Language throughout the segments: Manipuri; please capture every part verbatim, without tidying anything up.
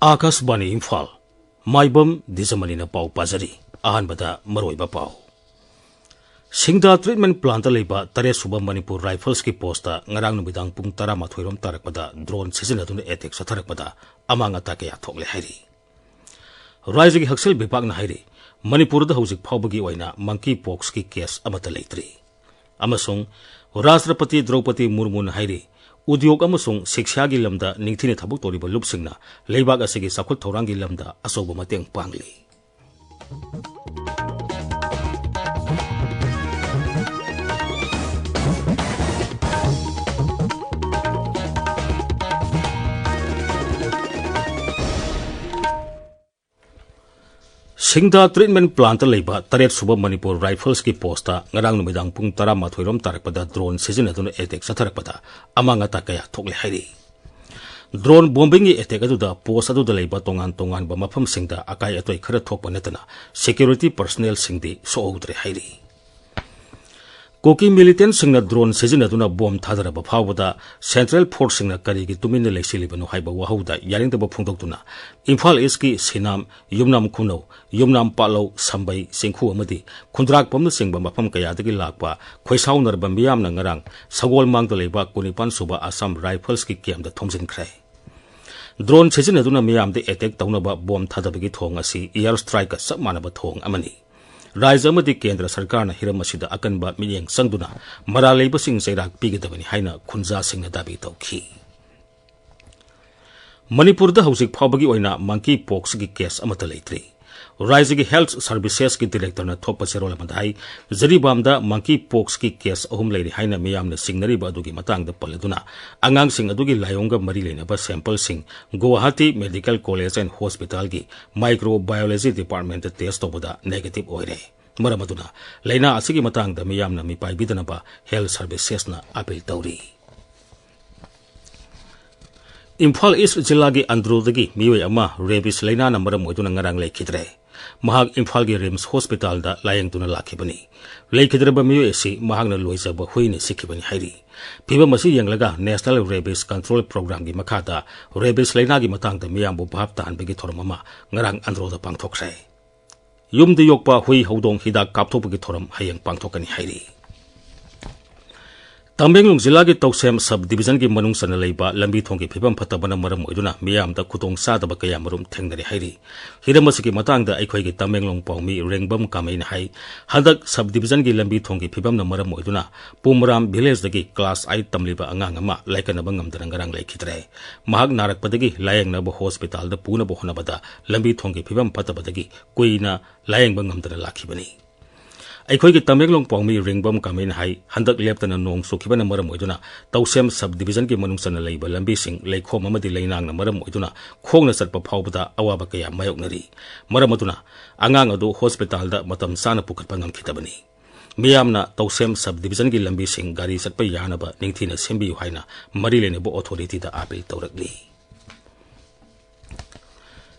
ꯑꯥꯀꯥꯁꯕꯥꯅꯤ ꯏꯝꯐꯥꯜ, ꯃꯥꯏꯕꯝ ꯗꯤꯖꯃꯅꯤꯅ ꯄꯥꯎ ꯄꯥꯖꯔꯤ꯫ ꯑꯍꯥꯟꯕꯗ ꯃꯔꯨꯑꯣꯏꯕ ꯄꯥꯎ꯫ ꯁꯤꯡꯗꯥ treatment plantꯇ ꯂꯩꯕ ꯇꯔꯦꯠ ꯁꯨꯕ ꯃꯅꯤꯄꯨꯔ ꯔꯥꯏꯐꯜꯁꯀꯤ ꯄꯣꯁꯇ ꯉꯔꯥꯡ ꯅꯨꯃꯤꯗꯥꯡ ꯄꯨꯡ ꯇꯔꯥꯃꯥꯊꯣꯏ ꯔꯣꯝ ꯇꯥꯔꯛꯄꯗ ꯗ꯭ꯔꯣꯟ ꯁꯤꯖꯤꯟꯅꯗꯨꯅ ꯑꯦꯇꯦꯛ ꯆꯠꯊꯔꯛꯄꯗ ꯑꯃꯥꯡ ꯑꯇꯥ ꯀꯌꯥ ꯊꯣꯛꯂꯦ ꯍꯥꯏꯔꯤ꯫ ꯔꯥꯏꯖ꯭ꯌꯒꯤ ꯍꯛꯁꯦꯜ ꯕꯤꯚꯥꯒꯅ ꯍꯥꯏꯔꯤ, ꯃꯅꯤꯄꯨꯔꯗ ꯍꯧꯖꯤꯛ ꯐꯥꯎꯕꯒꯤ ꯑꯣꯏꯅ ꯃꯪꯀꯤ ꯄꯣꯛꯁꯀꯤ ꯀꯦꯁ ꯑꯃꯠꯇ ꯂꯩꯇ꯭ꯔꯤ꯫ ꯑꯃꯁꯨꯡ ꯔꯥꯁꯇ꯭ꯔꯄꯇꯤ ꯗ꯭ꯔꯧꯄꯗꯤ ꯃꯨꯔꯃꯨꯅ ꯍꯥꯏꯔꯤ, ꯎꯗ꯭ꯌꯣꯒ ꯑꯃꯁꯨꯡ ꯁꯤꯛꯁꯥꯒꯤ ꯂꯝꯗ ꯅꯤꯡꯊꯤꯅ ꯊꯕꯛ ꯇꯧꯔꯤꯕ ꯂꯨꯞꯁꯤꯡꯅ ꯂꯩꯕꯥꯛ ꯑꯁꯤꯒꯤ ꯆꯥꯎꯈꯠ ꯊꯧꯔꯥꯡꯒꯤ ꯂꯝꯗ ꯑꯆꯧꯕ ꯃꯇꯦꯡ ꯄꯥꯡꯂꯤ꯫ ꯁꯤꯡꯗꯥ treatment plantꯇ ꯂꯩꯕ ꯇꯔꯦꯠ ꯁꯨꯕ ꯃꯅꯤꯄꯨꯔ ꯔꯥꯏꯐꯜꯁꯀꯤ ꯄꯣꯁꯇ ꯉꯔꯥꯡ ꯅꯨꯃꯤꯗꯥꯡ ꯄꯨꯡ ꯇꯔꯥꯃꯥꯊꯣꯏ ꯔꯣꯝ ꯇꯥꯔꯛꯄꯗ ꯗ꯭ꯔꯣꯟ ꯁꯤꯖꯤꯟꯅꯗꯨꯅ ꯑꯦꯇꯦꯛ ꯆꯠꯊꯔꯛꯄꯗ ꯑꯃꯥꯡ ꯑꯇꯥ ꯀꯌꯥ ꯊꯣꯛꯂꯦ ꯍꯥꯏꯔꯤ꯫ ꯗ꯭ꯔꯣꯟ ꯕꯣꯝꯕꯤꯡꯒꯤ ꯑꯦꯇꯦꯛ ꯑꯗꯨꯗ ꯄꯣꯁ ꯑꯗꯨꯗ ꯂꯩꯕ ꯇꯣꯉꯥꯟ ꯇꯣꯉꯥꯟꯕ ꯃꯐꯝꯁꯤꯡꯗ ꯑꯀꯥꯏ ꯑꯇꯣꯏ ꯈꯔ ꯊꯣꯛꯄ ꯅꯠꯇꯅ security personnelꯁꯤꯡꯗꯤ ꯁꯣꯛꯍꯧꯗ꯭ꯔꯦ ꯍꯥꯏꯔꯤ꯫ ꯀꯨꯀꯤ militantꯁꯤꯡꯅ ꯗ꯭ꯔꯣꯟ ꯁꯤꯖꯤꯟꯅꯗꯨꯅ ꯕꯣꯝ ꯊꯥꯗꯔꯕ ꯐꯥꯎꯕꯗ central forceꯁꯤꯡꯅ ꯀꯔꯤꯒꯤ ꯇꯨꯃꯤꯟꯅ ꯂꯩꯁꯤꯜꯂꯤꯕꯅꯣ ꯍꯥꯏꯕ ꯋꯥꯍꯧꯗ ꯌꯥꯅꯤꯡꯗꯕ ꯐꯣꯡꯗꯣꯛꯇꯨꯅ ꯏꯝꯐꯥꯜ ꯏꯁꯀꯤ ꯁꯤꯅꯥꯝ, ꯌꯨꯝꯅꯥꯝ ꯈꯨꯅꯧ, ꯌꯨꯝꯅꯥꯝ ꯄꯥꯠꯂꯧ, ꯁꯝꯕꯩ, ꯆꯤꯡꯈꯨ ꯑꯃꯗꯤ ꯈꯨꯟꯗ꯭ꯔꯥꯛꯄꯝꯅꯆꯤꯡꯕ ꯃꯐꯝ ꯀꯌꯥꯗꯒꯤ ꯂꯥꯛꯄ ꯈꯣꯏꯁꯥꯎꯅꯔꯕ ꯃꯤꯌꯥꯝꯅ ꯉꯔꯥꯡ ꯁꯒꯣꯜꯃꯥꯡꯗ ꯂꯩꯕ ꯀꯨꯟꯅꯤꯄꯥꯟ ꯁꯨꯕ ꯑꯁꯥꯝ ꯔꯥꯏꯐꯜꯁꯀꯤ ꯀꯦꯝꯗ ꯊꯣꯝꯖꯤꯟꯈ꯭ꯔꯦ꯫ ꯗ꯭ꯔꯣꯟ ꯁꯤꯖꯤꯟꯅꯗꯨꯅ ꯃꯤꯌꯥꯝꯗ ꯑꯦꯇꯦꯛ ꯇꯧꯅꯕ ꯕꯣꯝ ꯊꯥꯗꯕꯒꯤ ꯊꯧꯑꯣꯡ ꯑꯁꯤ air strikeꯀ ꯆꯞ ꯃꯥꯟꯅꯕ ꯊꯧꯑꯣꯡ ꯑꯃꯅꯤ꯫ ꯔꯥꯖ꯭ꯌ ꯑꯃꯗꯤ ꯀꯦꯟꯗ꯭ꯔ ꯁꯔꯀꯥꯔꯅ ꯍꯤꯔꯝ ꯑꯁꯤꯗ ꯑꯀꯟꯕ ꯃꯤꯠꯌꯦꯡ ꯆꯪꯗꯨꯅ ꯃꯔꯥꯜ ꯂꯩꯕꯁꯤꯡ ꯆꯩꯔꯥꯛ ꯄꯤꯒꯗꯕꯅꯤ ꯍꯥꯏꯅ ꯈꯨꯟꯖꯥꯁꯤꯡꯅ ꯗꯥꯕꯤ ꯇꯧꯈꯤ꯫ ꯃꯅꯤꯄꯨꯔꯗ ꯍꯧꯖꯤꯛ ꯐꯥꯎꯕꯒꯤ ꯑꯣꯏꯅ ꯃꯪꯀꯤ ꯄꯣꯛꯁꯀꯤ ꯀꯦꯁ ꯑꯃꯠꯇ ꯂꯩꯇ꯭ꯔꯤ꯫ ꯔꯥꯖ꯭ꯌꯒꯤ health servicesꯀꯤ directorꯅ ꯊꯣꯛꯄ ꯆꯦꯔꯣꯜ ꯑꯃꯗ ꯍꯥꯏ, ꯖꯤꯔꯤꯕꯥꯝꯗ ꯃꯪꯀꯤ ꯄꯣꯛꯁꯀꯤ ꯀꯦꯁ ꯑꯍꯨꯝ ꯂꯩꯔꯤ ꯍꯥꯏꯅ ꯃꯤꯌꯥꯝꯅ ꯆꯤꯡꯅꯔꯤꯕ ꯑꯗꯨꯒꯤ ꯃꯇꯥꯡꯗ ꯄꯜꯂꯗꯨꯅ, ꯑꯉꯥꯡꯁꯤꯡ ꯑꯗꯨꯒꯤ ꯂꯥꯏꯑꯣꯡꯒ ꯃꯔꯤ ꯂꯩꯅꯕ sampleꯁꯤꯡ Guwahati Medical College and Hospitalꯒꯤ Microbiology Departmentꯇ test ꯇꯧꯕꯗ negative ꯑꯣꯏꯔꯦ꯫ ꯃꯔꯝ ꯑꯗꯨꯅ ꯂꯥꯏꯅꯥ ꯑꯁꯤꯒꯤ ꯃꯇꯥꯡꯗ ꯃꯤꯌꯥꯝꯅ ꯃꯤꯄꯥꯏꯕꯤꯗꯅꯕ health servicesꯅ appeal ꯇꯧꯔꯤ꯫ ꯏꯝꯐꯥꯜ ꯏꯁ꯭ꯠ ꯖꯤꯂꯥꯒꯤ ꯑꯟꯗ꯭ꯔꯣꯗꯒꯤ ꯃꯤꯑꯣꯏ ꯑꯃ rabies ꯂꯥꯏꯅꯥꯅ ꯃꯔꯝ ꯑꯣꯏꯗꯨꯅ ꯉꯔꯥꯡ ꯂꯩꯈꯤꯗ꯭ꯔꯦ꯫ ꯃꯍꯥꯛ ꯏꯝꯐꯥꯜꯒꯤ ꯔꯤꯝꯁ ꯍꯣꯁꯄꯤꯇꯥꯜꯗ ꯂꯥꯌꯦꯡꯗꯨꯅ ꯂꯥꯛꯈꯤꯕꯅꯤ꯫ ꯂꯩꯈꯤꯗ꯭ꯔꯕ ꯃꯤꯑꯣꯏ ꯑꯁꯤ ꯃꯍꯥꯛꯅ ꯂꯣꯏꯖꯕ ꯍꯨꯏꯅ ꯁꯤꯈꯤꯕꯅꯤ ꯍꯥꯏꯔꯤ꯫ ꯐꯤꯕꯝ ꯑꯁꯤ ꯌꯦꯡꯂꯒ National Rabies Control Programꯒꯤ ꯃꯈꯥꯗ ꯔꯦꯕꯤꯁ ꯂꯩꯅꯥꯒꯤ ꯃꯇꯥꯡꯗ ꯃꯤꯌꯥꯝꯕꯨ ꯚꯥꯞ ꯇꯥꯍꯟꯕꯒꯤ ꯊꯧꯔꯝ ꯑꯃ ꯉꯔꯥꯡ ꯑꯟꯗ꯭ꯔꯣꯗ ꯄꯥꯡꯊꯣꯛꯈ꯭ꯔꯦ꯫ ꯌꯨꯝꯗ ꯌꯣꯛꯄ ꯍꯨꯏ ꯍꯧꯗꯣꯡ ꯍꯤꯗꯥꯛ ꯀꯥꯞꯊꯣꯛꯄꯒꯤ ꯊꯧꯔꯝ ꯍꯌꯦꯡ ꯄꯥꯡꯊꯣꯛꯀꯅꯤ ꯍꯥꯏꯔꯤ꯫ ꯇꯃꯦꯡꯂꯣꯡ ꯖꯤꯂꯥꯒꯤ ꯇꯧꯁꯦꯝ ꯁꯕ ꯗꯤꯕꯤꯖꯟꯒꯤ ꯃꯅꯨꯡ ꯆꯟꯅ ꯂꯩꯕ ꯂꯝꯕꯤ ꯊꯣꯡꯒꯤ ꯐꯤꯕꯝ ꯐꯠꯇꯕꯅ ꯃꯔꯝ ꯑꯣꯏꯗꯨꯅ ꯃꯤꯌꯥꯝꯗ ꯈꯨꯗꯣꯡ ꯆꯥꯗꯕ ꯀꯌꯥ ꯃꯔꯨꯝ ꯊꯦꯡꯅꯔꯦ ꯍꯥꯏꯔꯤ꯫ ꯍꯤꯔꯝ ꯑꯁꯤꯒꯤ ꯃꯇꯥꯡꯗ ꯑꯩꯈꯣꯏꯒꯤ ꯇꯃꯦꯡꯂꯣꯡ ꯄꯥꯎꯃꯤ ꯔꯦꯡꯕꯝ ꯀꯥꯃꯩꯅ ꯍꯥꯏ, ꯍꯟꯗꯛ ꯁꯕ ꯗꯤꯕꯤꯖꯟꯒꯤ ꯂꯝꯕꯤ ꯊꯣꯡꯒꯤ ꯐꯤꯕꯝꯅ ꯃꯔꯝ ꯑꯣꯏꯗꯨꯅ ꯄꯨꯃꯔꯥꯝ ꯚꯤꯂꯦꯖꯇꯒꯤ ꯀ꯭ꯂꯥꯁ ꯑꯥꯏꯠ ꯇꯝꯂꯤꯕ ꯑꯉꯥꯡ ꯑꯃ ꯂꯥꯏꯀꯠꯅꯕ ꯉꯝꯗꯅ ꯉꯔꯥꯡ ꯂꯩꯈꯤꯗ꯭ꯔꯦ꯫ ꯃꯍꯥꯛ ꯅꯥꯔꯛꯄꯗꯒꯤ ꯂꯥꯌꯦꯡꯅꯕ ꯍꯣꯁꯄꯤꯇꯥꯜꯗ ꯄꯨꯅꯕ ꯍꯣꯠꯅꯕꯗ ꯂꯝꯕꯤ ꯊꯣꯡꯒꯤ ꯐꯤꯕꯝ ꯐꯠꯇꯕꯗꯒꯤ ꯀꯨꯏꯅ ꯂꯥꯌꯦꯡꯕ ꯉꯝꯗꯅ ꯂꯥꯛꯈꯤꯕꯅꯤ꯫ ꯑꯩꯈꯣꯏꯒꯤ ꯇꯃꯦꯡꯂꯣꯡ ꯄꯥꯎꯃꯤ ꯔꯦꯡꯕꯝ ꯀꯥꯃꯩꯅ ꯍꯥꯏ, ꯍꯟꯗꯛ ꯂꯦꯞꯇꯅ ꯅꯣꯡ ꯆꯨꯈꯤꯕꯅ ꯃꯔꯝ ꯑꯣꯏꯗꯨꯅ ꯇꯧꯁꯦꯝ ꯁꯕ ꯗꯤꯕꯤꯖꯟꯒꯤ ꯃꯅꯨꯡ ꯆꯟꯅ ꯂꯩꯕ ꯂꯝꯕꯤꯁꯤꯡ ꯂꯩꯈꯣꯝ ꯑꯃꯗꯤ ꯂꯩꯅꯥꯡꯅ ꯃꯔꯝ ꯑꯣꯏꯗꯨꯅ ꯈꯣꯡꯅ ꯆꯠꯄ ꯐꯥꯎꯕꯗ ꯑꯋꯥꯕ ꯀꯌꯥ ꯃꯥꯌꯣꯛꯅꯔꯤ꯫ ꯃꯔꯝ ꯑꯗꯨꯅ ꯑꯉꯥꯡ ꯑꯗꯨ ꯍꯣꯁꯄꯤꯇꯥꯜꯗ ꯃꯇꯝ ꯆꯥꯅ ꯄꯨꯈꯠꯄ ꯉꯝꯈꯤꯗꯕꯅꯤ꯫ ꯃꯤꯌꯥꯝꯅ ꯇꯧꯁꯦꯝ ꯁꯕ ꯗꯤꯕꯤꯖꯟꯒꯤ ꯂꯝꯕꯤꯁꯤꯡ ꯒꯥꯔꯤ ꯆꯠꯄ ꯌꯥꯅꯕ ꯅꯤꯡꯊꯤꯅ ꯁꯦꯝꯕꯤꯌꯨ ꯍꯥꯏꯅ ꯃꯔꯤ ꯂꯩꯅꯕ ꯑꯣꯊꯣꯔꯤꯇꯤꯗ ꯑꯥꯄꯤꯜ ꯇꯧꯔꯛꯂꯤ꯫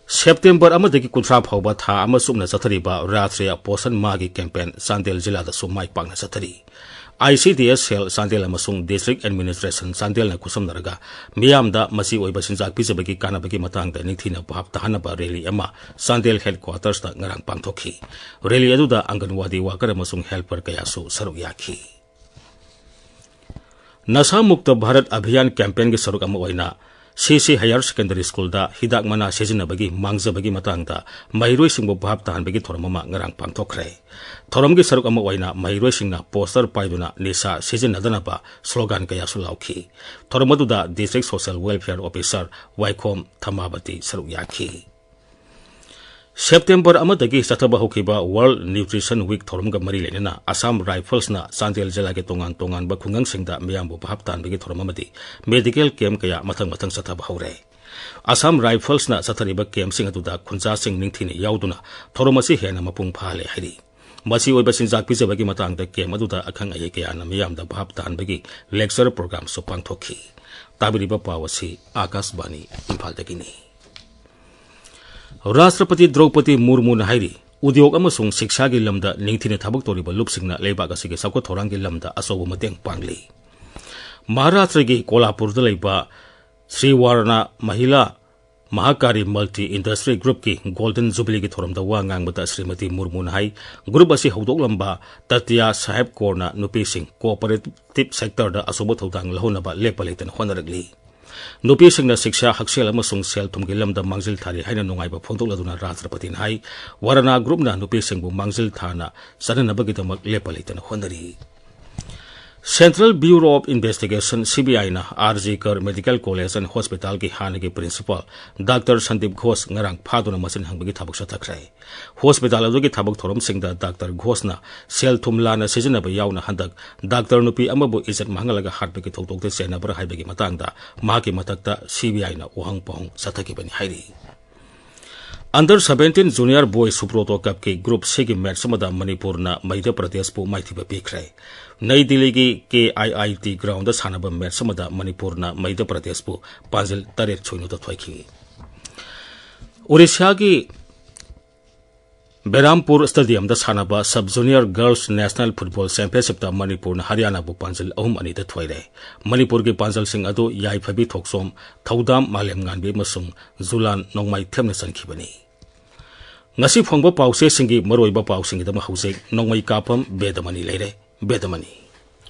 ꯁꯦꯞꯇꯦꯝꯕꯔ ꯑꯃꯗꯒꯤ ꯀꯨꯟꯊ꯭ꯔꯥ ꯐꯥꯎꯕ ꯊꯥ ꯑꯃ ꯆꯨꯞꯅ ꯆꯠꯊꯔꯤꯕ ꯔꯥꯁꯇ꯭ꯔꯤꯌꯥ ꯄꯣꯁꯟ ꯃꯥꯍꯒꯤ ꯀꯦꯝꯄꯦꯟ ꯆꯥꯟꯗꯦꯜ ꯖꯤꯂꯥꯗꯁꯨ ꯃꯥꯏ ꯄꯥꯛꯅ ꯆꯠꯊꯔꯤ꯫ ICDS cell ꯆꯥꯟꯗꯦꯜ ꯑꯃꯁꯨꯡ District Administration ꯆꯥꯟꯗꯦꯜꯅ ꯈꯨꯠꯁꯝꯅꯔꯒ ꯃꯤꯌꯥꯝꯗ ꯃꯆꯤ ꯑꯣꯏꯕ ꯆꯤꯟꯖꯥꯛ ꯄꯤꯖꯕꯒꯤ ꯀꯥꯟꯅꯕꯒꯤ ꯃꯇꯥꯡꯗ ꯅꯤꯡꯊꯤꯅ ꯚꯥꯞ ꯇꯥꯍꯟꯅꯕ ꯔꯦꯂꯤ ꯑꯃ ꯆꯥꯟꯗꯦꯜ ꯍꯦꯗꯀ꯭ꯋꯥꯇꯔꯁꯇ ꯉꯔꯥꯡ ꯄꯥꯡꯊꯣꯛꯈꯤ꯫ ꯔꯦꯂꯤ ꯑꯗꯨꯗ ꯑꯪꯒꯟꯋꯥꯗꯤ ꯋꯥꯀꯔ ꯑꯃꯁꯨꯡ ꯍꯦꯜꯄꯔ ꯀꯌꯥꯁꯨ ꯁꯔꯨꯛ ꯌꯥꯈꯤ꯫ ꯅꯁꯥ ꯃꯨꯛꯇ ꯚꯥꯔꯠ ꯑꯚꯤꯌꯥꯟ ꯀꯦꯝꯄꯦꯟꯒꯤ ꯁꯔꯨꯛ ꯑꯃ ꯑꯣꯏꯅ CC Higher Secondary Schoolꯗ ꯍꯤꯗꯥꯛ ꯃꯅꯥ ꯁꯤꯖꯤꯟꯅꯕꯒꯤ ꯃꯥꯡꯖꯕꯒꯤ ꯃꯇꯥꯡꯗ ꯃꯍꯩꯔꯣꯏꯁꯤꯡꯕꯨ ꯚꯥꯞ ꯇꯥꯍꯟꯕꯒꯤ ꯊꯧꯔꯝ ꯑꯃ ꯉꯔꯥꯡ ꯄꯥꯡꯊꯣꯛꯈ꯭ꯔꯦ꯫ ꯊꯧꯔꯝꯒꯤ ꯁꯔꯨꯛ ꯑꯃ ꯑꯣꯏꯅ ꯃꯍꯩꯔꯣꯏꯁꯤꯡꯅ ꯄꯣꯁꯇꯔ ꯄꯥꯏꯗꯨꯅ ꯅꯤꯁꯥ ꯁꯤꯖꯤꯟꯅꯗꯅꯕ ꯁ꯭ꯂꯣꯒꯥꯟ ꯀꯌꯥꯁꯨ ꯂꯥꯎꯈꯤ꯫ ꯊꯧꯔꯝ ꯑꯗꯨꯗ District Social Welfare Officer ꯋꯥꯏꯈꯣꯝ ꯊꯃꯥꯕꯇꯤ ꯁꯔꯨꯛ ꯌꯥꯈꯤ꯫ ꯁꯦꯞꯇꯦꯝꯕꯔ ꯑꯃꯗꯒꯤ ꯆꯠꯊꯕ ꯍꯧꯈꯤꯕ World Nutrition Week ꯊꯧꯔꯝꯒ ꯃꯔꯤ ꯂꯩꯅꯅ ꯑꯁꯥꯝ ꯔꯥꯏꯐꯜꯁꯅ ꯆꯥꯟꯗꯦꯜ ꯖꯤꯂꯥꯒꯤ ꯇꯣꯉꯥꯟ ꯇꯣꯉꯥꯟꯕ ꯈꯨꯡꯒꯪꯁꯤꯡꯗ ꯃꯤꯌꯥꯝꯕꯨ ꯚꯥꯞ ꯇꯥꯍꯟꯕꯒꯤ ꯊꯧꯔꯝ ꯑꯃꯗꯤ medical camp ꯀꯌꯥ ꯃꯊꯪ ꯃꯊꯪ ꯆꯠꯊꯕ ꯍꯧꯔꯦ꯫ ꯑꯁꯥꯝ ꯔꯥꯏꯐꯜꯁꯅ ꯆꯠꯊꯔꯤꯕ campꯁꯤꯡ ꯑꯗꯨꯗ ꯈꯨꯟꯖꯥꯁꯤꯡ ꯅꯤꯡꯊꯤꯅ ꯌꯥꯎꯗꯨꯅ ꯊꯧꯔꯝ ꯑꯁꯤ ꯍꯦꯟꯅ ꯃꯄꯨꯡ ꯐꯥꯍꯜꯂꯦ ꯍꯥꯏꯔꯤ꯫ ꯃꯆꯤ ꯑꯣꯏꯕ ꯆꯤꯟꯖꯥꯛ ꯄꯤꯖꯕꯒꯤ ꯃꯇꯥꯡꯗ camp ꯑꯗꯨꯗ ꯑꯈꯪ ꯑꯍꯩ ꯀꯌꯥꯅ ꯃꯤꯌꯥꯝꯗ ꯚꯥꯞ ꯇꯥꯍꯟꯕꯒꯤ lecture programꯁꯨ ꯄꯥꯡꯊꯣꯛꯈꯤ꯫ ꯇꯥꯕꯤꯔꯤꯕ ꯄꯥꯎ ꯑꯁꯤ ꯑꯥꯀꯥꯁꯕꯥꯅꯤ ꯏꯝꯐꯥꯜꯗꯒꯤꯅꯤ꯫ ꯔꯥꯁꯇ꯭ꯔꯄꯇꯤ ꯗ꯭ꯔꯧꯄꯗꯤ ꯃꯨꯔꯃꯨꯅ ꯍꯥꯏꯔꯤ, ꯎꯗ꯭ꯌꯣꯛ ꯑꯃꯁꯨꯡ ꯁꯤꯛꯁꯥꯒꯤ ꯂꯝꯗ ꯅꯤꯡꯊꯤꯅ ꯊꯕꯛ ꯇꯧꯔꯤꯕ ꯂꯨꯞꯁꯤꯡꯅ ꯂꯩꯕꯥꯛ ꯑꯁꯤꯒꯤ ꯆꯥꯎꯈꯠ ꯊꯧꯔꯥꯡꯒꯤ ꯂꯝꯗ ꯑꯆꯧꯕ ꯃꯇꯦꯡ ꯄꯥꯡꯂꯤ꯫ ꯃꯍꯥꯔꯥꯁꯇ꯭ꯔꯒꯤ ꯀꯣꯂꯥꯄꯨꯔꯗ ꯂꯩꯕ ꯁ꯭ꯔꯤ ꯋꯥꯔꯅꯥ ꯃꯍꯤꯂꯥ ꯃꯍꯥꯀꯥꯔꯤ ꯃꯜꯇꯤ ꯏꯟꯗꯁꯇ꯭ꯔꯤ ꯒ꯭ꯔꯨꯞꯀꯤ ꯒꯣꯜꯗꯟ ꯖꯨꯕꯤꯂꯤꯒꯤ ꯊꯧꯔꯝꯗ ꯋꯥ ꯉꯥꯡꯕꯗ ꯁ꯭ꯔꯤꯃꯇꯤ ꯃꯨꯔꯃꯨꯅ ꯍꯥꯏ, ꯒ꯭ꯔꯨꯞ ꯑꯁꯤ ꯍꯧꯗꯣꯛꯂꯝꯕ ꯇꯇꯤꯌꯥ ꯁꯥꯍꯦꯕ ꯀꯣꯔꯅ ꯅꯨꯄꯤꯁꯤꯡ ꯀꯣꯑꯣꯄꯔꯦꯇꯤꯚ ꯁꯦꯛꯇꯔꯗ ꯑꯆꯧꯕ ꯊꯧꯗꯥꯡ ꯂꯧꯍꯟꯅꯕ ꯂꯦꯞꯄ ꯂꯩꯇꯅ ꯍꯣꯠꯅꯔꯛꯂꯤ꯫ ꯅꯨꯄꯤꯁꯤꯡꯅ ꯁꯤꯛꯁꯥ, ꯍꯛꯁꯦꯜ ꯑꯃꯁꯨꯡ ꯁꯦꯜ ꯊꯨꯝꯒꯤ ꯂꯝꯗ ꯃꯥꯡꯖꯤꯜ ꯊꯥꯔꯤ ꯍꯥꯏꯅ ꯅꯨꯡꯉꯥꯏꯕ ꯐꯣꯡꯗꯣꯛꯂꯗꯨꯅ ꯔꯥꯁꯇ꯭ꯔꯄꯇꯤꯅ ꯍꯥꯏ, ꯋꯥꯔꯅꯥ ꯒ꯭ꯔꯨꯞꯅ ꯅꯨꯄꯤꯁꯤꯡꯕꯨ ꯃꯥꯡꯖꯤꯜ ꯊꯥꯅ ꯆꯠꯅꯅꯕꯒꯤꯗꯃꯛ ꯂꯦꯞꯄ ꯂꯩꯇꯅ ꯍꯣꯠꯅꯔꯤ꯫ Central Bureau of Investigation, C B ꯑꯥꯏꯅ R G Kar medical college and ꯍꯣꯁꯄꯤꯇꯥꯜꯒꯤ ꯍꯥꯟꯅꯒꯤ ꯄ꯭ꯔꯤꯟꯁꯤꯄꯥꯜ ꯗꯥꯛꯇꯔ ꯁꯟꯗꯤꯞ ꯘꯣꯁ ꯉꯔꯥꯡ ꯐꯥꯗꯨꯅ ꯃꯆꯤꯟ ꯍꯪꯕꯒꯤ ꯊꯕꯛ ꯆꯠꯊꯈ꯭ꯔꯦ꯫ ꯍꯣꯁꯄꯤꯇꯥꯜ ꯑꯗꯨꯒꯤ ꯊꯕꯛ ꯊꯧꯔꯝꯁꯤꯡꯗ ꯗꯥꯛꯇꯔ ꯘꯣꯁꯅ ꯁꯦꯜ ꯊꯨꯝ ꯂꯥꯟꯅ ꯁꯤꯖꯤꯟꯅꯕ ꯌꯥꯎꯅ ꯍꯟꯗꯛ ꯗꯥꯛꯇꯔ ꯅꯨꯄꯤ ꯑꯃꯕꯨ ꯏꯖꯠ ꯃꯥꯡꯍꯜꯂꯒ ꯍꯥꯠꯄꯒꯤ ꯊꯧꯗꯣꯛꯇ ꯆꯦꯟꯅꯕ꯭ꯔꯥ ꯍꯥꯏꯕꯒꯤ ꯃꯇꯥꯡꯗ ꯃꯍꯥꯛꯀꯤ ꯃꯊꯛꯇ ꯁꯤ ꯕꯤ ꯑꯥꯏꯅ ꯋꯥꯍꯪ ꯄꯥꯎꯍꯪ ꯆꯠꯊꯈꯤꯕꯅꯤ ꯍꯥꯏꯔꯤ꯫ ꯑꯟꯗꯔ ꯁꯚꯦꯟꯇꯤꯟ ꯖꯨꯅꯤꯌꯔ ꯕꯣꯏ ꯁꯨꯕ꯭ꯔꯣꯇꯣ ꯀꯞꯀꯤ ꯒ꯭ꯔꯨꯞ ꯁꯤꯒꯤ ꯃꯦꯠꯆ ꯑꯃꯗ ꯃꯅꯤꯄꯨꯔꯅ ꯃꯩꯙ꯭ꯌ ꯄ꯭ꯔꯗꯦꯁꯄꯨ ꯃꯥꯏꯊꯤꯕ ꯄꯤꯈ꯭ꯔꯦ꯫ ꯅꯩ ꯗꯤꯜꯂꯤꯒꯤ ꯀꯦ ꯑꯥꯏ ꯑꯥꯏ ꯇꯤ ꯒ꯭ꯔꯥꯎꯟꯗ ꯁꯥꯟꯅꯕ ꯃꯦꯠꯆ ꯑꯃꯗ ꯃꯅꯤꯄꯨꯔꯅ ꯃꯩꯙ꯭ꯌ ꯄ꯭ꯔꯗꯦꯁꯄꯨ ꯄꯥꯟꯖꯤꯜ ꯇꯔꯦꯠ ꯁꯣꯏꯅꯣꯗ ꯊꯣꯏꯈꯤ꯫ ꯑꯣꯔꯤꯁꯥꯒꯤ ꯕꯦꯔꯥꯝꯄꯨꯔ ꯁ꯭ꯇꯦꯗꯤꯌꯝꯗ ꯁꯥꯟꯅꯕ sub junior girls national football ꯆꯦꯝꯄꯤꯌꯟꯁꯤꯞꯇ ꯃꯅꯤꯄꯨꯔꯅ ꯍꯔꯤꯌꯥꯅꯥꯕꯨ ꯄꯥꯟꯖꯤꯜ ꯑꯍꯨꯝ ꯑꯅꯤꯗ ꯊꯣꯏꯔꯦ꯫ ꯃꯅꯤꯄꯨꯔꯒꯤ ꯄꯥꯟꯖꯜꯁꯤꯡ ꯑꯗꯨ ꯌꯥꯏꯐꯕꯤ ꯊꯣꯛꯆꯣꯝ, ꯊꯧꯗꯥꯝ ꯃꯥꯂꯦꯝꯉꯥꯟꯕꯤ ꯑꯃꯁꯨꯡ ꯖꯨꯂꯥꯟ ꯅꯣꯡꯃꯥꯏꯊꯦꯝꯅ ꯆꯟꯈꯤꯕꯅꯤ꯫ ꯉꯁꯤ ꯐꯪꯕ ꯄꯥꯎꯆꯦꯁꯤꯡꯒꯤ ꯃꯔꯨꯑꯣꯏꯕ ꯄꯥꯎꯁꯤꯡꯒꯤꯗꯃꯛ ꯍꯧꯖꯤꯛ ꯅꯣꯡꯃꯩ ꯀꯥꯞꯐꯝ ꯕꯦꯗꯃꯅꯤ ꯂꯩꯔꯦ꯫ ꯕꯦꯗꯃꯅꯤ꯫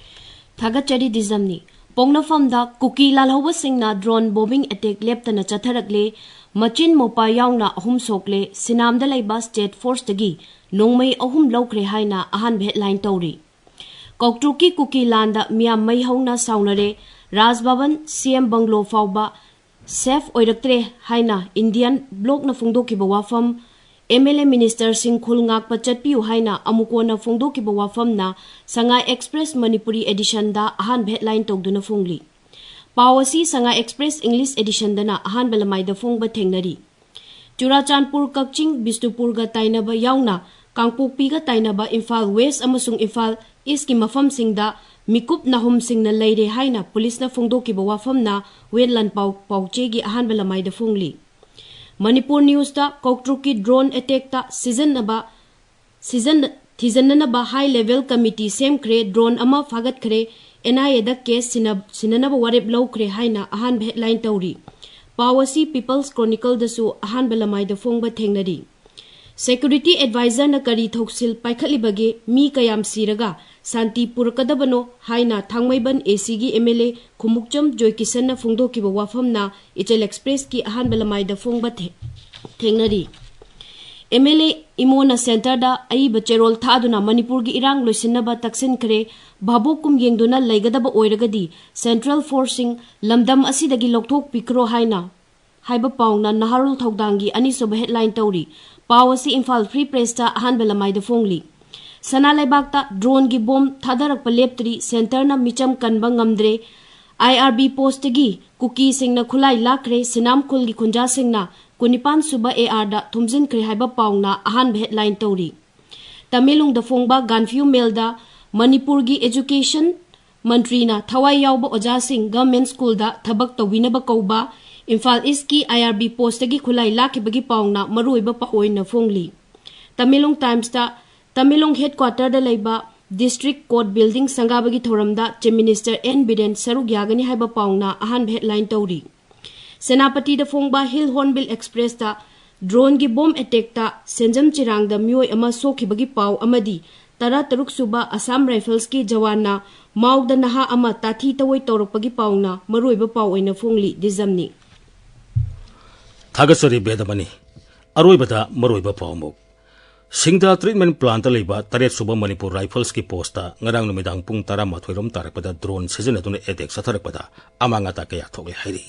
ꯊꯥꯒꯠꯆꯔꯤ ꯗꯤꯖꯝꯅꯤ꯫ ꯄꯣꯛꯅꯐꯝꯗ ꯀꯨꯀꯤ ꯂꯥꯜꯍꯧꯕꯁꯤꯡꯅ ꯗ꯭ꯔꯣꯟ ꯕꯣꯝꯕꯤꯡ ꯑꯦꯇꯦꯛ ꯂꯦꯞꯇꯅ ꯆꯠꯊꯔꯛꯂꯦ꯫ ꯃꯆꯤꯟ ꯃꯧꯄꯥ ꯌꯥꯎꯅ ꯑꯍꯨꯝ ꯁꯣꯛꯂꯦ꯫ ꯁꯤꯅꯥꯝꯗ ꯂꯩꯕ ꯁ꯭ꯇꯦꯠ ꯐꯣꯔꯁꯇꯒꯤ ꯅꯣꯡꯃꯩ ꯑꯍꯨꯝ ꯂꯧꯈ꯭ꯔꯦ ꯍꯥꯏꯅ ꯑꯍꯥꯟꯕ ꯍꯦꯗꯂꯥꯏꯟ ꯇꯧꯔꯤ꯫ ꯀꯧꯇ꯭ꯔꯨꯛꯀꯤ ꯀꯨꯀꯤ ꯂꯥꯟꯗ ꯃꯤꯌꯥꯝ ꯃꯩ ꯍꯧꯅ ꯁꯥꯎꯅꯔꯦ꯫ ꯔꯥꯖ ꯚꯕꯟ, ꯁꯤ ꯑꯦꯝ ꯕꯪꯒ꯭ꯂꯣ ꯐꯥꯎꯕ ꯁꯦꯐ ꯑꯣꯏꯔꯛꯇ꯭ꯔꯦ ꯍꯥꯏꯅ ꯏꯟꯗꯤꯌꯟ ꯕ꯭ꯂꯣꯛꯅ ꯐꯣꯡꯗꯣꯛꯈꯤꯕ ꯋꯥꯐꯝ, ꯑꯦꯝ ꯑꯦꯜ ꯑꯦ ꯃꯤꯅꯤꯁꯇꯔꯁꯤꯡ ꯈꯨꯜ ꯉꯥꯛꯄ ꯆꯠꯄꯤꯌꯨ ꯍꯥꯏꯅ ꯑꯃꯨꯀꯣꯟꯅ ꯐꯣꯡꯗꯣꯛꯈꯤꯕ ꯋꯥꯐꯝꯅ ꯁꯉꯥꯏ ꯑꯦꯛꯁꯄ꯭ꯔꯦꯁ ꯃꯅꯤꯄꯨꯔꯤ ꯑꯦꯗꯤꯁꯟꯗ ꯑꯍꯥꯟꯕ ꯍꯦꯗꯂꯥꯏꯟ ꯇꯧꯗꯨꯅ ꯐꯣꯡꯂꯤ꯫ ꯄꯥꯎ ꯑꯁꯤ ꯁꯉꯥꯏ ꯑꯦꯛꯁꯄ꯭ꯔꯦꯁ ꯏꯪꯂꯤꯁ ꯑꯦꯗꯤꯁꯟꯗꯅ ꯑꯍꯥꯟꯕ ꯂꯃꯥꯏꯗ ꯐꯣꯡꯕ ꯊꯦꯡꯅꯔꯤ꯫ ꯆꯨꯔꯥꯆꯥꯟꯄꯨꯔ, ꯀꯛꯆꯤꯡ, ꯕꯤꯁꯅꯨꯄꯨꯔꯒ ꯇꯥꯏꯅꯕ ꯌꯥꯎꯅ ꯀꯥꯡꯄꯣꯛꯄꯤꯒ ꯇꯥꯏꯅꯕ ꯏꯝꯐꯥꯜ ꯋꯦꯁ ꯑꯃꯁꯨꯡ ꯏꯝꯐꯥꯜ ꯏꯁꯀꯤ ꯃꯐꯝꯁꯤꯡꯗ ꯃꯤꯀꯨꯞ ꯅꯥꯍꯨꯝꯁꯤꯡꯅ ꯂꯩꯔꯦ ꯍꯥꯏꯅ ꯄꯨꯂꯤꯁꯅ ꯐꯣꯡꯗꯣꯛꯈꯤꯕ ꯋꯥꯐꯝꯅ ꯋꯦꯠ ꯂꯥꯟ ꯄꯥꯎ ꯄꯥꯎꯆꯦꯒꯤ ꯑꯍꯥꯟꯕ ꯂꯃꯥꯏꯗ ꯐꯣꯡꯂꯤ꯫ ꯃꯅꯤꯄꯨꯔ ꯅ꯭ꯌꯨꯁꯇ ꯀꯧꯇ꯭ꯔꯨꯛꯀꯤ ꯗ꯭ꯔꯣꯟ ꯑꯦꯇꯦꯛꯇ ꯁꯤꯖꯤꯟꯅꯕ ꯁꯤꯖꯟ ꯊꯤꯖꯤꯟꯅꯅꯕ ꯍꯥꯏ ꯂꯦꯚꯦꯜ ꯀꯃꯤꯇꯤ ꯁꯦꯝꯈ꯭ꯔꯦ, ꯗ꯭ꯔꯣꯟ ꯑꯃ ꯐꯥꯒꯠꯈ꯭ꯔꯦ, ꯑꯦꯟ ꯑꯥꯏ ꯑꯦꯗ ꯀꯦꯁ ꯁꯤꯟꯅ- ꯁꯤꯟꯅꯅꯕ ꯋꯥꯔꯦꯞ ꯂꯧꯈ꯭ꯔꯦ ꯍꯥꯏꯅ ꯑꯍꯥꯟꯕ ꯍꯦꯗꯂꯥꯏꯟ ꯇꯧꯔꯤ꯫ ꯄꯥꯎ ꯑꯁꯤ ꯄꯤꯄꯜꯁ ꯀ꯭ꯔꯣꯅꯤꯀꯜꯗꯁꯨ ꯑꯍꯥꯟꯕ ꯂꯃꯥꯏꯗ ꯐꯣꯡꯕ ꯊꯦꯡꯅꯔꯤ꯫ ꯁꯦꯀ꯭ꯌꯨꯔꯤꯇꯤ ꯑꯦꯗꯚꯥꯏꯖꯔꯅ ꯀꯔꯤ ꯊꯧꯁꯤꯜ ꯄꯥꯏꯈꯠꯂꯤꯕꯒꯦ? ꯃꯤ ꯀꯌꯥꯝ ꯁꯤꯔꯒ ꯁꯥꯟꯇꯤ ꯄꯨꯔꯛꯀꯗꯕꯅꯣ ꯍꯥꯏꯅ ꯊꯥꯡꯃꯩꯕꯟ ꯑꯦ ꯁꯤꯒꯤ ꯑꯦꯝ ꯑꯦꯜ ꯑꯦ ꯈꯨꯃꯨꯛꯆꯝ ꯖꯣꯏꯀꯤꯁꯟꯅ ꯐꯣꯡꯗꯣꯛꯈꯤꯕ ꯋꯥꯐꯝꯅ ꯏꯆꯦꯜ ꯑꯦꯛꯁꯄ꯭ꯔꯦꯁꯀꯤ ꯑꯍꯥꯟꯕ ꯂꯃꯥꯏꯗ ꯐꯣꯡꯕ ꯊꯦ- ꯊꯦꯡꯅꯔꯤ꯫ ꯑꯦꯝ ꯑꯦꯜ ꯑꯦ ꯏꯃꯣꯅ ꯁꯦꯟꯇꯔꯗ ꯑꯏꯕ ꯆꯦꯔꯣꯜ ꯊꯥꯗꯨꯅ ꯃꯅꯤꯄꯨꯔꯒꯤ ꯏꯔꯥꯡ ꯂꯣꯏꯁꯤꯟꯅꯕ ꯇꯛꯁꯤꯟꯈ꯭ꯔꯦ꯫ ꯚꯥꯕꯣꯛ ꯀꯨꯝ ꯌꯦꯡꯗꯨꯅ ꯂꯩꯒꯗꯕ ꯑꯣꯏꯔꯒꯗꯤ ꯁꯦꯟꯇ꯭ꯔꯦꯜ ꯐꯣꯔꯁꯁꯤꯡ ꯂꯝꯗꯝ ꯑꯁꯤꯗꯒꯤ ꯂꯧꯊꯣꯛꯄꯤꯈ꯭ꯔꯣ ꯍꯥꯏꯅ ꯍꯥꯏꯕ ꯄꯥꯎꯅ ꯅꯍꯥꯔꯣꯜ ꯊꯧꯗꯥꯡꯒꯤ ꯑꯅꯤꯁꯨꯕ ꯍꯦꯗꯂꯥꯏꯟ ꯇꯧꯔꯤ꯫ ꯄꯥꯎ ꯑꯁꯤ ꯏꯝꯐꯥꯜ ꯐ꯭ꯔꯤ ꯄ꯭ꯔꯦꯁꯇ ꯑꯍꯥꯟꯕ ꯂꯃꯥꯏꯗ ꯐꯣꯡꯂꯤ꯫ ꯁꯅꯥ ꯂꯩꯕꯥꯛꯇ ꯗ꯭ꯔꯣꯟꯒꯤ ꯕꯣꯝ ꯊꯥꯗꯔꯛꯄ ꯂꯦꯞꯇ꯭ꯔꯤ, ꯁꯦꯟꯇꯔꯅ ꯃꯤꯆꯝ ꯀꯟꯕ ꯉꯝꯗ꯭ꯔꯦ꯫ ꯑꯥꯏ ꯑꯥꯔ ꯕꯤ ꯄꯣꯁꯇꯒꯤ ꯀꯨꯀꯤꯁꯤꯡꯅ ꯈꯨꯠꯂꯥꯏ ꯂꯥꯛꯈ꯭ꯔꯦ, ꯁꯤꯅꯥꯝꯈꯨꯜꯒꯤ ꯈꯨꯟꯖꯥꯁꯤꯡꯅ ꯀꯨꯟꯅꯤꯄꯥꯟ ꯁꯨꯕ ꯑꯦ ꯑꯥꯔꯗ ꯊꯨꯝꯖꯤꯟꯈ꯭ꯔꯦ ꯍꯥꯏꯕ ꯄꯥꯎꯅ ꯑꯍꯥꯟꯕ ꯍꯦꯗꯂꯥꯏꯟ ꯇꯧꯔꯤ꯫ ꯇꯃꯦꯡꯂꯣꯡꯗ ꯐꯣꯡꯕ ꯒꯥꯟꯐꯤꯌꯨ ꯃꯦꯜꯗ ꯃꯅꯤꯄꯨꯔꯒꯤ ꯑꯦꯖꯨꯀꯦꯁꯟ ꯃꯟꯇ꯭ꯔꯤꯅ ꯊꯋꯥꯏ ꯌꯥꯎꯕ ꯑꯣꯖꯥꯁꯤꯡ ꯒꯚꯔꯟꯃꯦꯟꯠ ꯁ꯭ꯀꯨꯜꯗ ꯊꯕꯛ ꯇꯧꯕꯤꯅꯕ ꯀꯧꯕ, ꯏꯝꯐꯥꯜ ꯏꯁ꯭ꯠꯀꯤ ꯑꯥꯏ ꯑꯥꯔ ꯕꯤ ꯄꯣꯁꯇꯒꯤ ꯈꯨꯠꯂꯥꯏ ꯂꯥꯛꯈꯤꯕꯒꯤ ꯄꯥꯎꯅ ꯃꯔꯨꯑꯣꯏꯕ ꯄꯥꯎ ꯑꯣꯏꯅ ꯐꯣꯡꯂꯤ꯫ ꯇꯃꯦꯡꯂꯣꯡ ꯇꯥꯏꯝꯁꯇ ꯇꯃꯦꯡꯂꯣꯡ ꯍꯦꯗꯀ꯭ꯋꯥꯇꯔꯗ ꯂꯩꯕ ꯗꯤꯁꯇ꯭ꯔꯤꯛ ꯀꯣꯔꯠ ꯕꯤꯜꯗꯤꯡ ꯁꯪꯒꯥꯕꯒꯤ ꯊꯧꯔꯝꯗ ꯆꯤꯐ ꯃꯤꯅꯤꯁꯇꯔ ꯑꯦꯟ ꯕꯤꯔꯦꯟ ꯁꯔꯨꯛ ꯌꯥꯒꯅꯤ ꯍꯥꯏꯕ ꯄꯥꯎꯅ ꯑꯍꯥꯟꯕ ꯍꯦꯗꯂꯥꯏꯟ ꯇꯧꯔꯤ꯫ ꯁꯦꯅꯥꯄꯇꯤꯗ ꯐꯣꯡꯕ ꯍꯤꯜ ꯍꯣꯔꯟꯕꯤꯜ ꯑꯦꯛꯁꯄ꯭ꯔꯦꯁꯇ ꯗ꯭ꯔꯣꯟꯒꯤ ꯕꯣꯝ ꯑꯦꯇꯦꯛꯇ ꯁꯦꯟꯖꯝ ꯆꯤꯔꯥꯡꯗ ꯃꯤꯑꯣꯏ ꯑꯃ ꯁꯣꯛꯈꯤꯕꯒꯤ ꯄꯥꯎ ꯑꯃꯗꯤ ꯇꯔꯥꯇꯔꯨꯛ ꯁꯨꯕ ꯑꯁꯥꯝ ꯔꯥꯏꯐꯜꯁꯀꯤ ꯖꯋꯥꯟꯅ ꯃꯥꯎꯗ ꯅꯍꯥ ꯑꯃ ꯇꯥꯊꯤ ꯇꯑꯣꯏ ꯇꯧꯔꯛꯄꯒꯤ ꯄꯥꯎꯅ ꯃꯔꯨꯑꯣꯏꯕ ꯄꯥꯎ ꯑꯣꯏꯅ ꯐꯣꯡꯂꯤ꯫ ꯗꯤꯖꯝꯅꯤ꯫ ꯊꯥꯒꯠꯆꯔꯤ ꯕꯦꯗꯃꯅꯤ꯫ ꯑꯔꯣꯏꯕꯗ ꯃꯔꯨꯑꯣꯏꯕ ꯄꯥꯎ ꯑꯃꯨꯛ꯫ ꯁꯤꯡꯗꯥ ꯇ꯭ꯔꯤꯠꯃꯦꯟ ꯄ꯭ꯂꯥꯟꯠꯇ ꯂꯩꯕ ꯇꯔꯦꯠ ꯁꯨꯕ ꯃꯅꯤꯄꯨꯔ ꯔꯥꯏꯐꯜꯁꯀꯤ ꯄꯣꯁꯇ ꯉꯔꯥꯡ ꯅꯨꯃꯤꯗꯥꯡ ꯄꯨꯡ ꯇꯔꯥꯃꯥꯊꯣꯏ ꯔꯣꯝ ꯇꯥꯔꯛꯄꯗ ꯗ꯭ꯔꯣꯟ ꯁꯤꯖꯤꯟꯅꯗꯨꯅ ꯑꯦꯇꯦꯛ ꯆꯠꯊꯔꯛꯄꯗ ꯑꯃꯥꯡ ꯑꯇꯥ ꯀꯌꯥ ꯊꯣꯛꯂꯦ ꯍꯥꯏꯔꯤ꯫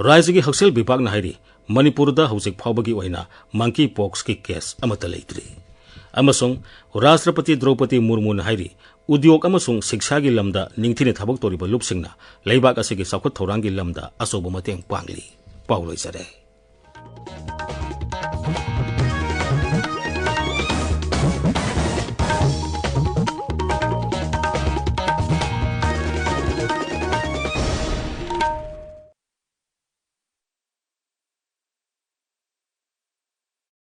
ꯔꯥꯖ꯭ꯌꯒꯤ ꯍꯛꯁꯦꯜ ꯕꯤꯚꯥꯒꯅ ꯍꯥꯏꯔꯤ, ꯃꯅꯤꯄꯨꯔꯗ ꯍꯧꯖꯤꯛ ꯐꯥꯎꯕꯒꯤ ꯑꯣꯏꯅ ꯃꯪꯀꯤ ꯄꯣꯛꯁꯀꯤ ꯀꯦꯁ ꯑꯃꯠꯇ ꯂꯩꯇ꯭ꯔꯤ꯫ ꯑꯃꯁꯨꯡ ꯔꯥꯁꯇ꯭ꯔꯄꯇꯤ ꯗ꯭ꯔꯧꯄꯗꯤ ꯃꯨꯔꯃꯨꯅ ꯍꯥꯏꯔꯤ, ꯎꯗ꯭ꯌꯣꯒ ꯑꯃꯁꯨꯡ ꯁꯤꯛꯁꯥꯒꯤ ꯂꯝꯗ ꯅꯤꯡꯊꯤꯅ ꯊꯕꯛ ꯇꯧꯔꯤꯕ ꯂꯨꯞꯁꯤꯡꯅ ꯂꯩꯕꯥꯛ ꯑꯁꯤꯒꯤ ꯆꯥꯎꯈꯠ ꯊꯧꯔꯥꯡꯒꯤ ꯂꯝꯗ ꯑꯆꯧꯕ ꯃꯇꯦꯡ ꯄꯥꯡꯂꯤ꯫ ꯄꯥꯎ ꯂꯣꯏꯖꯔꯦ꯫